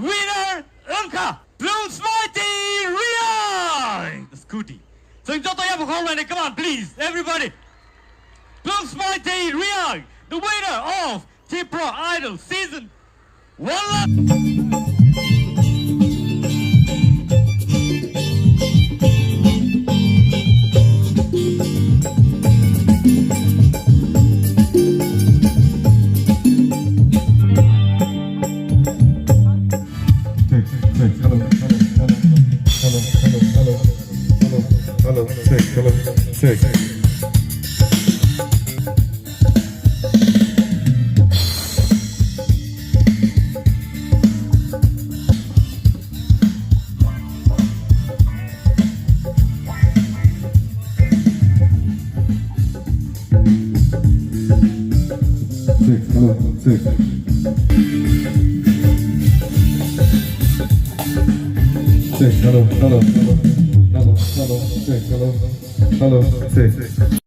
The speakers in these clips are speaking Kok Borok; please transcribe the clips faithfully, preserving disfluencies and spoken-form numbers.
Winner wngkha Plungsmaiti Riang Scooty. Chwng joto yabo khoroknai, come on, please, everybody. Plungsmaiti Riang, the winner of Tipra Idol Season one. Check, check, hello, hello, check, hello, check. Check, hello, check. Check, hello, hello, hello, hello, hello, check, hello, hello, check.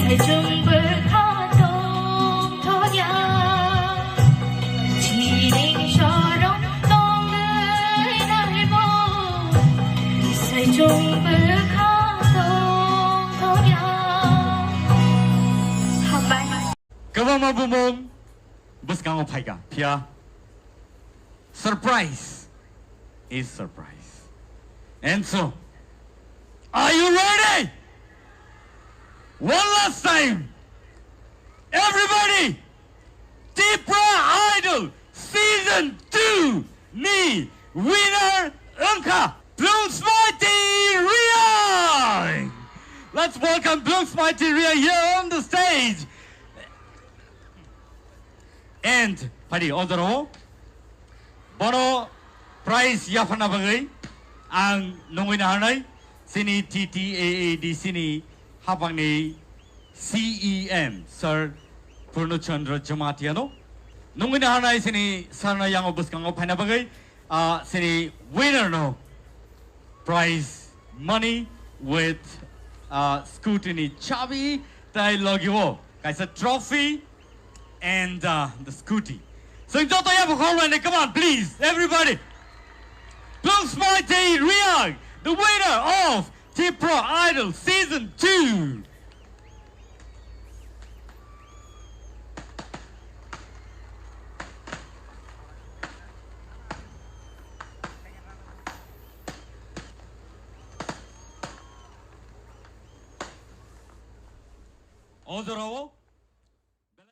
Chwng bwkha tongthokya, siring sorong tongwi naibo, sai chwng bwkha tongthokya. Hambai. Kwbangma bumung bwskango phaikha, phiya surprise is surprise. And so, are you ready? One last time, everybody, Tipra Idol Season two ni winner wngkha Bloom Smarty Reang. Let's welcome Bloom Smarty Reang here on the stage. And phaidi o jorao bono prize yapharna bagwi ang nungwi naharnai chini T T A A D C ni haphangni C E M Sir Purno Chandra Jamatia no nungwi naharnai chini sarna yango bwskango phaina bagwi, ah, chini winner no prize money with, uh, scooty ni chabi tai logi o kaisa trophy and, uh, the scooty. So joto yabo khorlainai, come on, please, everybody. Bloom Smarty Reang, the winner of Tipra Idol Season two. O jorao